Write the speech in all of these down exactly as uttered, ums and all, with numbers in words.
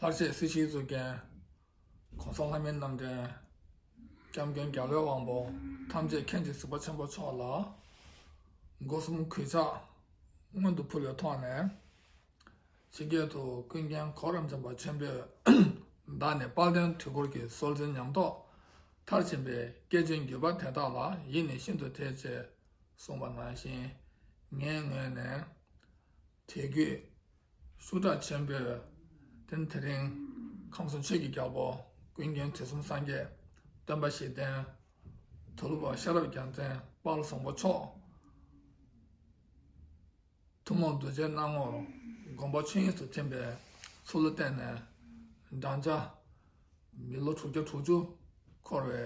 ལྷར་བཅས་སྲིད་ཞིའི་གཙུག་རྒྱན། གོང་ས་ལྷ་མིའི་རྣམ་འདྲེན། སྐྱབས་མགོན་རྒྱལ་བའི་དབང་པོ་ཐམས་ཅད་མཁྱེན་ཅིང་གཟིགས་པ་ཆེན་པོ་མཆོག་ལ། སྒོ་གསུམ་གུས་ཕྱག་སྔོན་དུ་ཕུལ་བའི་ཐོག་ནས། ཇི་སྐད་དུ་ཀུན་མཁྱེན་གོ་རིམ་ཅན་པ་ཆེན་པོས། བདག་ནི་དཔལ་ལྡན་དུས་འཁོར་གྱི། སྲོལ་འཛིན་ཉམས་རྟོགས་མཐར་ཕྱིན་པའི། སྐྱེས་ཆེན་བརྒྱུད་པ་དེ་དག་ལ། ཡིད་ནི་ཤིན་ཏུ་དད། ཅེས་གསུངས་པ་ནང་བཞིན། ངའི་ངོས་ནས་དད་གུས་ཤུགས་དྲག་ཆེན་པོས། དེ་དེ་རིང་ཁམས་གསུམ་ཆོས་ཀྱི་རྒྱལ་པོ་ཀུན་མཁྱེན་དུས་གསུམ་སངས་རྒྱས་སྟོན་པ་གཞི་བརྟན་དུས་ལོ་པ་ཤེས་རབ་རྒྱལ་མཚན་དཔལ་བཟང་པོ་མཆོག་ཐུན་མོང་གདུལ་བྱའི་སྣང་ངོར་དགོངས་པ་ཆོས་དབྱིངས་སུ་ཐིམ་པའི་ཚུལ་ལ་བརྟེན་ནས། བགྲང་བྱ་མི་ལོ་དྲུག་བརྒྱ་དྲུག་ཅུ་འཁོར་བའི་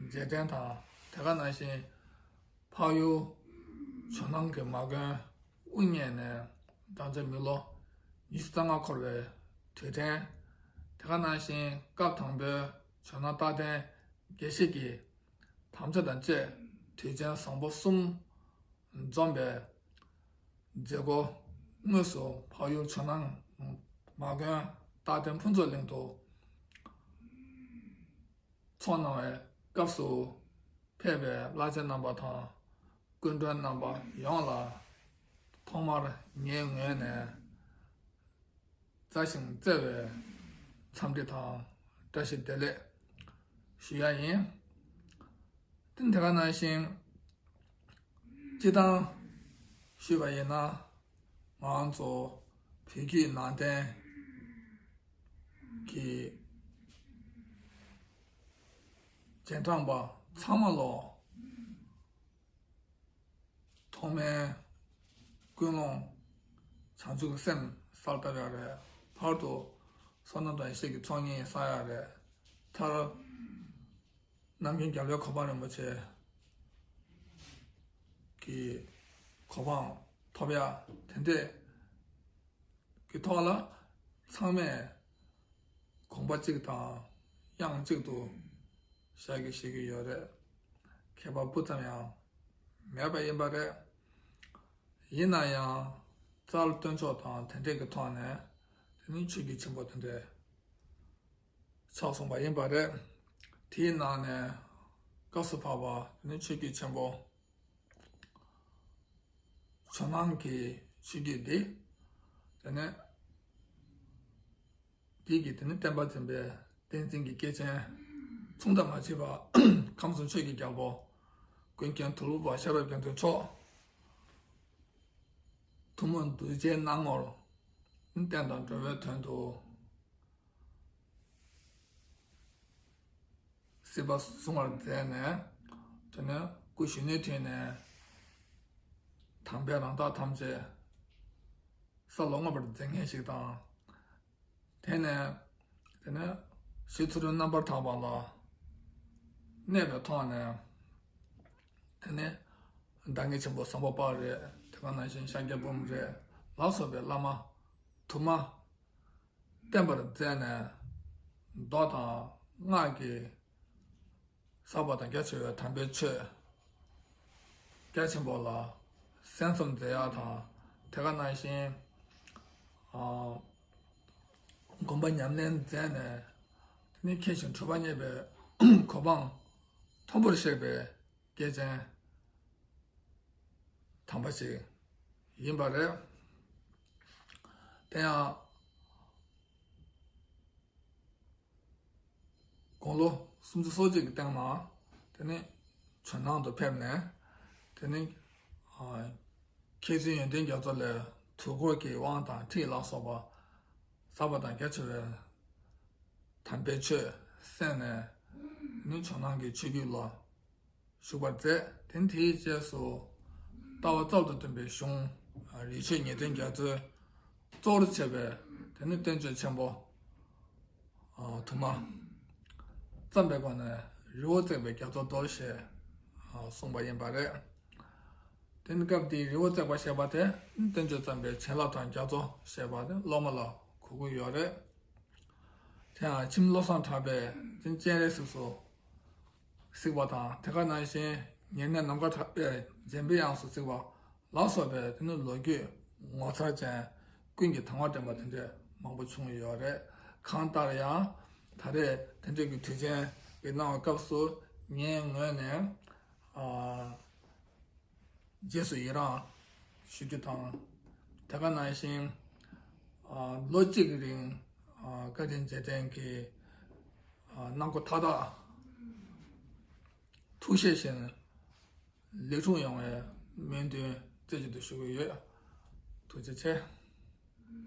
རྗེས་དྲན་དང་། དེ་ག་ནང་བཞིན་འཕགས་ཡུལ་ཇོ་ནང་གི་མ་དགོན་དབུ་བརྙེས་ནས་བགྲང་བྱ་མི་ལོ་ཉི་ཤུ་རྩ་ལྔ་འཁོར་བའི་དུས་དྲན། དེ་ག་ནང་བཞིན་སྐབས་དང་པོའི་ཇོ་ནང་རྟག་བརྟན་དགེ་བཤེས་ཀྱི་དམ་བཅའ་དང་བཅས་དུས་ཆེན་བཟང་པོ་གསུམ་འཛོམས་པའི་མཛད་སྒོ་དངོས་སུ་འཕགས་ཡུལ་ཇོ་ནང་མ་དགོན་རྟག་བརྟན་ཕུན་ཚོགས་གླིང་དུ་ཚོགས་གནང་བའི་སྐབས་སུ་ཕེབས་པའི་བླ་ཆེན་རྣམ་པ་དང་སྐུ་མགྲོན་རྣམ་པ་ཡོངས་ལ་ཐོག་མར་ངའི་ངོས་ནས་མཛའ་ཞིང་བརྩེ་བའི་འཚམས་འདྲི་དང་བཀྲ་ཤིས་བདེ་ལེགས་ཞུ་ཡ་ཡིན། དེ་དེ་ག་ནང་བཞིན་སྤྱིར་བཏང་ཞུས་པ་ཡིན་ན། ང་ཚོ་བོད་བརྒྱུད་ནང་བསྟན་གྱི་རྗེས་འབྲང་པ་ཚང་མ་ལོ། ཐོག་མའི་ཀུན་སློང་བྱང་ཆུབ་སེམས་གསལ་བཏབ་ཡ་རེད། བར་དུ་བསོད་ནམས་དང་ཡེ་ཤེས་ཀྱི་ཚོགས་གཉིས་བསགས་ཡ་རེད། མཐར་རྣམ་མཁྱེན་རྒྱལ་བའི་གོ་འཕང་རིན་པོ་ཆེ་གི་གོ་འཕང་ཐོབ་ཡ་དེ་འདྲས་ཀྱི་ཐོག་ལ་ཚང་མས་དགོངས་པ་གཅིག་དང་དབྱངས་གཅིག་ཏུ་བཞག་གི་བཞེས་ཀྱི་ཡོད་རེད། ཁྱད་པར་སྤུ་ཙམ་ཡང་མེད་པ་ཡིན་པ་རེད། ཡིན་ན་ཡང་རྩལ་སྟོན་ཕྱོགས་དང་དེ་འདྲས་ཀྱི་ཐོག་ནས་དེ་ནི་ཆོས་བརྒྱུད་ཆེན་པོ་དེ་འདྲས་ཆགས་སོང་བ་ཡིན་པ་རེད། དེའི་ནང་ནས་སྐབས་སུ་བབས་པ་དེ་ནི་ཆོས་བརྒྱུད་ཆེན་པོ་ཇོ་ནང་གི་ཆོས་བརྒྱུད་འདི། དེ་ནས་འདི་གི་དེ་ནི་བསྟན་པ་འཛིན་པའི་བསྟན་འཛིན་གྱི་སྐྱེས་ཆེན་མཚུངས་ཟླ་མ་མཆིས་པ་ཁམས་གསུམ་ཆོས་ཀྱི་རྒྱལ་པོ་ཀུན་མཁྱེན་དུས་ལོ་པ་ཤེས་རབ་རྒྱལ་མཚན་མཆོག་ཐུན་མོང་གདུལ་བྱའི་སྣང་ངོར་བསྟན་དང་འགྲོ་བའི་དོན་དུ། སྲིད་པ་བཟུང་བར་མཛད་ནས། དེ་ནས་སྐུ་གཞོན་ནུའི་དུས་ནས་དམ་པའི་རང་རྟགས་ཐམས་ཅད་གསལ་ལ་མངོན་པར་མཛད་མཁན་ཞིག་དང་། དེ་ནས་དེ་ནས་ཞི་ཚུལ་ཁྲིམས་རྣམ་པར་དག་པ་ལ་གནས་པའི་ཐོག་ནས། དེ་ནས་བདག་ཉིད་ཆེན་པོ་བཟང་པོ་དཔལ་རེད། དེ་ག་ནང་བཞིན་ཤཱཀྱ་པདྨ་རེད་ལ་སོགས་པའི་བླ་མ་དུ་མ་བསྟེན་པར་མཛད་ནས། མདོ་དང་སྔགས་ཀྱི་ཟབ་པ་དང་རྒྱ་ཆེ་བའི་དམ་པའི་ཆོས་རྒྱ་ཆེན་པོ་ལ་གསན་བསམ་མཛད་ཡག་དང་། དེ་ག་ནང་བཞིན་ཨ་སྒོམ་པ་ཉམས་ལེན་མཛད་ནས། དེ་ནས་མཁས་ཤིང་གྲུབ་པ་བརྙེས་པའི་གོ་འཕང་མཐོན་པོར་གཤེགས་པའི་སྐྱེས་ཆེན་དམ་པ་ཞིག་ཡིན་པ་རེད། དེ་ཡང་དགུང་ལོ་སུམ་ཅུ་སོ་གཅིག་གི་སྟེང་ལ་དེ་ནས་ཇོ་ནང་དུ་ཕེབས་ནས། དེ་ནས་ཨ་མཁས་བཙུན་ཡོན་ཏན་རྒྱ་མཚོ་ལས་དུས་འཁོར་གྱི་དབང་དང་ཁྲིད་ལ་སོགས་པ་ཟབ་པ་དང་རྒྱ་ཆེ་བའི་དམ་པའི་ཆོས་གསན་ནས། དེ་ནས་ཇོ་ནང་གི་ཆོས་བརྒྱུད་ལ་ཞུགས་པར་མཛད། དེ་ནས་དེའི་རྗེས་སུ་ལྟ་བ་རྩལ་དུ་བཏོན་པའི་གཞུང་རིག་ཆོས་ཉེར་བདུན་རྒྱ་མཚོའི་གཙོ་བོར་བྱས་པའི་དེ་ནི་བསྟན་བཅོས་ཆེན་པོ་དུ་མ་བརྩམས་པའི་སྒོ་ནས་རི་བོ་བརྩེགས་པའི་རྒྱ་མཚོ་མདོ་ཞེས་གསུངས་པ་ཡིན་པ་རེད། དེ་ནི་སྐབས་དེའི་རི་བོ་བརྩེགས་པ་ཞེས་པ་དེ་བསྟན་བཅོས་བརྩམས་པའི་བྱིན་རླབས་དང་རྒྱ་མཚོ་ཞེས་པ་དེ་སློབ་མ་ལ་གོ་གི་ཡོད་རེད། དེ་ཡང་མཆིམས་བློ་བཟང་གྲགས་པས་དེ་སྤྱན་རས་གཟིགས་སུ་གཟིགས་པ་དང་། དེ་ག་ནང་བཞིན་ཉེ་གནས་ནམ་མཁའ་གྲགས་པས་འཇམ་པའི་དབྱངས་སུ་གཟིགས་པ་ལ་སོགས་པའི་དེ་ནི་ལོ་རྒྱུས་ངོ་མཚར་ཅན་ཀུན་གྱིས་དང་བ་འདྲེན་པ་དེ་འདྲས་མང་པོ་བྱུང་ཡོད་རེད། གང་ལྟར་ཡང་ད་རེས་དེ་འདྲའི་གི་དུས་ཆེན་གྱི་གནང་བའི་སྐབས་སུ་ངའི་ངོས་ནས་ཨ་རྗེས་སུ་ཡི་རང་ཞུ་རྒྱུ་དང་། དེ་ག་ནང་བཞིན་ཨ་ལོ་གཅིག་གི་རིང་ཨ་བཀའ་དྲིན་རྗེས་དྲན་གྱི་ཨ་གནང་སྒོ་མཐའ་དག་ཐུགས་བཞེད་བཞིན་ལེགས་གྲུབ་ཡོང་བའི་སྨོན་འདུན་རྩེ་གཅིག་ཏུ་ཞུ་གི་ཡོད། ཐུགས་རྗེ་ཆེ།